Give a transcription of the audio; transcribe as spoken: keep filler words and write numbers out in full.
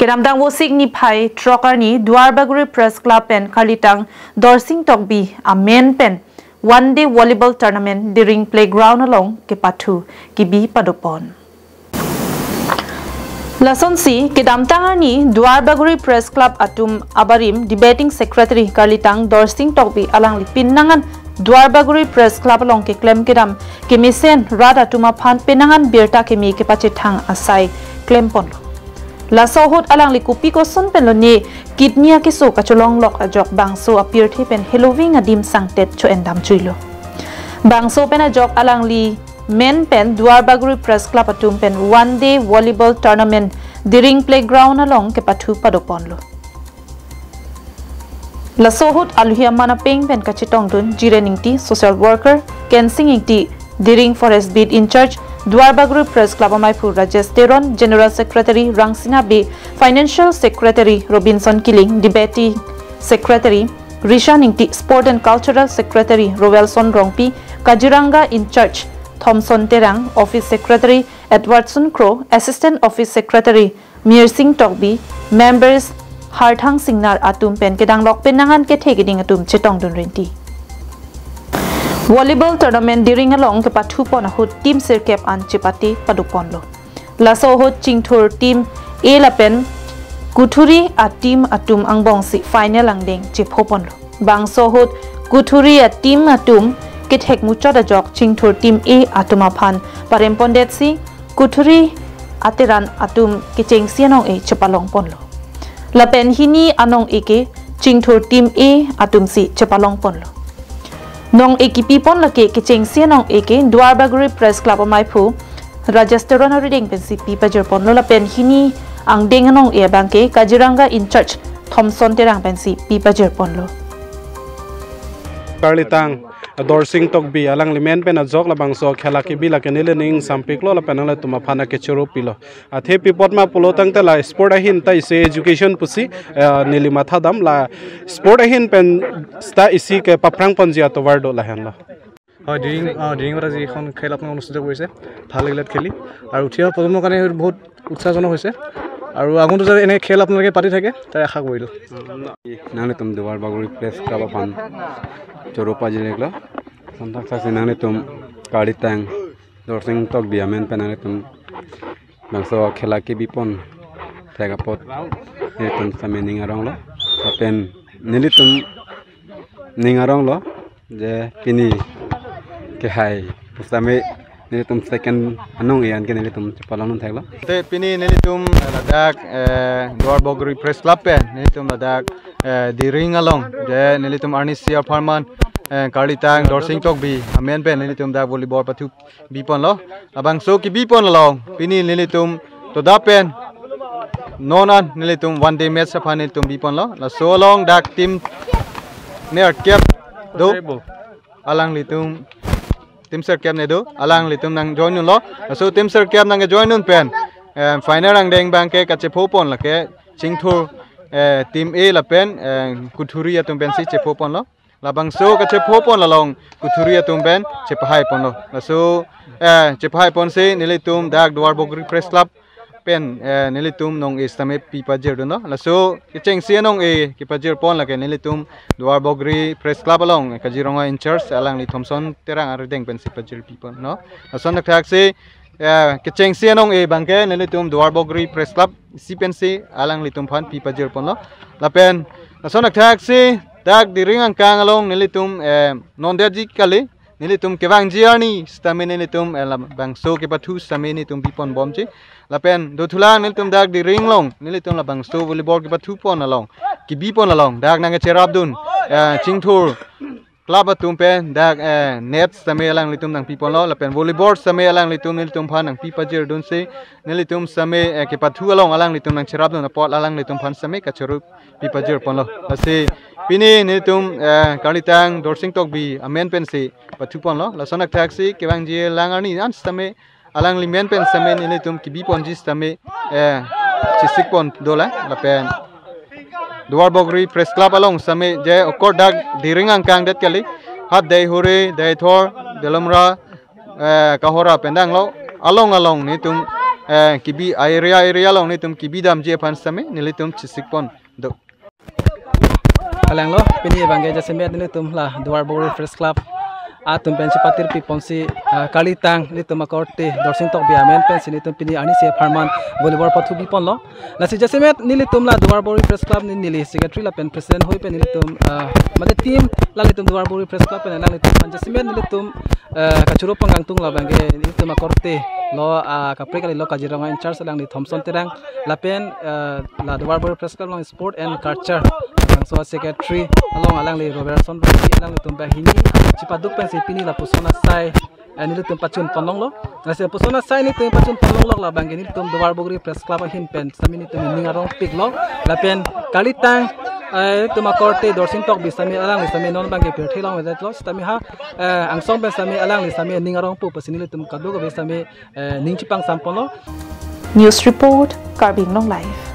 Kedamtang Vosik niphai throk arni Duarbagori Press Club pen Karlitang Dorsing Tokbi amen pen one day volleyball tournament Diring Playground along kepathu kibi padopon. Lasonsi kedamtang arni Duarbagori Press Club atum abarim debating secretary Karlitang Dorsing Tokbi alangli pinnangan Duarbagori Press Club along keklem kedam kemesen rat atum aphan pinnangan birta keme kepachethang asai klemponlo. Laso ahut alangli kopi koson pen lone kidney akeso kacholonglok ajok bangso apirthe pen heloving adim sangtet cho-endam chuilo. Bangso pen ajok alangli men pen Duarbagori Press Club atum pen one day volleyball tournament Diring Playground along kepathu padoponlo. Laso ahut aluhi aman apeng pen kachetongdun Jiren Ingti, social worker, Kensing Ingti, Diring Forest Beat in-charge, Duarbagori Press Club amaiphu Rajesh Teron, General Secretary Rangsina Bey, Financial Secretary Robinson Killing, Debating Secretary Rishan Ingti, Sport and Cultural Secretary Roelson Rongpi, Kaziranga in-charge Thomson Terang, Office Secretary Edwardson Kro, Assistant Office Secretary Mirsing Tokbi, members Harthang Singnar atum pen kedanglok pinnangan kethe keding atum chetongdun rinti. Volleyball tournament Diring along kepathupon ahut team sirkep an chepate padoponlo. Laso ahut Chingthur team A lapen Kuthuri a-team atum angbongsi final angdeng chephoponlo. Bangso ahut Kuthuri a-team atum kethek muchot ajok Chingthur team A atum aphan parempondetsi Kuthuri ateran atum kechengsi anong-e chepalongponlo. Lapen hini anong-e ke Chingthur team A atumsi chepalongponlo. Nong-e kipipon lake kechengsi anong-e ke Duarbagori Press Club amaiphu Rajesh Teron arideng pensi pipajirponlo lapen hini angdeng anong-e abangke Kaziranga in-charge Thomson Terang pensi pipajirponlo. Karlitang Dorsing Tokbi alangli men pen ajok labangso khela kebi lake neli ning sampiklo lapen nanglitum aphan akechoro pilo. Athe pi apot ma pulo tangte la sport ahin ta isi education pusi, eh, neli mathadam la sport ahin pen sta isi kepaphrangponji atovar do lahenlo. হয়, ডিৰিং, অ, ডিৰিঙত আজি এখন খেল আপোনালোকে অনুষ্ঠিত কৰিছে। ভাল লাগিলে খেলি। আৰু উঠি অহা প্ৰজন্মৰ কাৰণে এইটো বহুত উৎসাহজনক হৈছে। আৰু আগন্তুক যাতে এনে খেল আপোনালোকে পাতি থাকে, তাৰে আশা কৰিলোঁ। Nanglitum Duarbagori Press Club aphan choro pajirlo. Lason thakthaksi nanglitum Karlitang Dorsing Tokbi amen pen nanglitum bangso khela kebipon thek apot nelitum sitame ning aronglo. Lapen nelitum ning aronglo je pini kehai pusitame nelitum second anong-e anke nelitum chepalongdun theklo. Te pini nelitum ladak, eh, Duarbagori Press Club pen nelitum ladak, eh, Diring along je nelitum arnisi apharman, eh, Karlitang Dorsing Tokbi amen pen nelitum dak volleyball pathu biponlo. Labangso kebipon along pini nelitum toda pen non an nelitum one day match aphan nelitum biponlo. Laso along dak team nerkep do, alanglitum team sirkep ne do, alanglitum nangjoindunlo. Laso team sirkep nangjoindun pen, eh, final angdeng abangke kachephopon lake Chingthur, eh, team A lapen, eh, Kuthuri atum pensi chephoponlo. Labangso kachephopon along Kuthuri atum pen chephaiponlo. Laso, eh, chephaiponsi nelitum dak Duarbagori Press Club pen, eh, nelitum nong-e sitame pipajirdunlo. Laso kechengsi anong-e kepajirpon lake nelitum Duarbagori Press Club along Kaziranga in-charge alangli Thomson Terang arideng pensi pajirpiponlo. Lason thakthaksi, eh, kechengsi anong-e abangke nelitum Duarbagori Press Club isi pensi alanglitum aphan pipajirponlo. Lapen lason thakthaksi dak Diring angkang along nelitum, eh, nondetji kali, nelitum kevangji arni sitame nelitum, eh, labangso kepathu sitame nelitum biponbomji. Lapen dothulang nelitum dak Diring along nelitum labangso volleyball kepathupon along, kebipon along dak nangkecherapdun, eh, Chingthur club atum pen dak, eh, net sitame alanglitum nangpiponlo lapen volleyball sitame alanglitum nelitum aphan nangpipajirdunsi nelitum sitame, eh, kepathu along alanglitum nangcherapdun apot alanglitum aphan sitame kachoro pipajirponlo. Lasi pini nelitum, eh, Karlitang Dorsing Tokbi amen pensi pathuponlo. Lason thakthaksi kevangji lang arni an sitame alangli men pen sitame nelitum kebiponji sitame, eh, chesikpon dolang lapen Duarbagori Press Club along sitame je okor dak Diring angkang det kali, hat Deihori, Deithor, Delomra, eh, Kahora pen danglo, along along nelitum eh, kebi area area along nelitum kebi damji aphan sitame nelitum chesik pon do. Kalanglo, pini abangke jasemet nelitum la Duarbagori Press Club atum pen chepatirpi ponsi, ah, kalitang nelitum akorte Dorsing Tokbi amen pensi nelitum pini arnisi apharman volleyball pathubi ponlo. Lasi jasemet nelitum la Duarbagori Press Club ne neli secretary lapen president hoi pen nelitum, ah, mate team la nelitum Duarbagori Press Club pen alanglitum aphan jasemet nelitum, ah, kachoro pangkangtung la abangke nelitum akorte lo, ah, kaprek kali lo kajirong in-charge alangli Thomson Terang lapen, ah, la Duarbagori Press Club along Sport and Culture labangso secretary along alangli Robertson Bangpi, alanglitum banghini chepaduk pensi pini lapuson asai, eh, nelitum pachun ponlonglo. Lasi lapuson asai nelitum pachun ponlonglo la abangke nelitum Duarbagori Press Club ahin pen sitame nelitum ning arongpiklo lapen kalitang, eh, nelitum akorte Dorsing Tokbi sitame alangli sitame non abangke pirthe longvedetlo sitame ha, eh, angsong pen sitame alangli sitame ning arongpo pusi nelitum kadokave sitame, eh, ning chepangsam ponlo. News report, Karbi Anglong Live.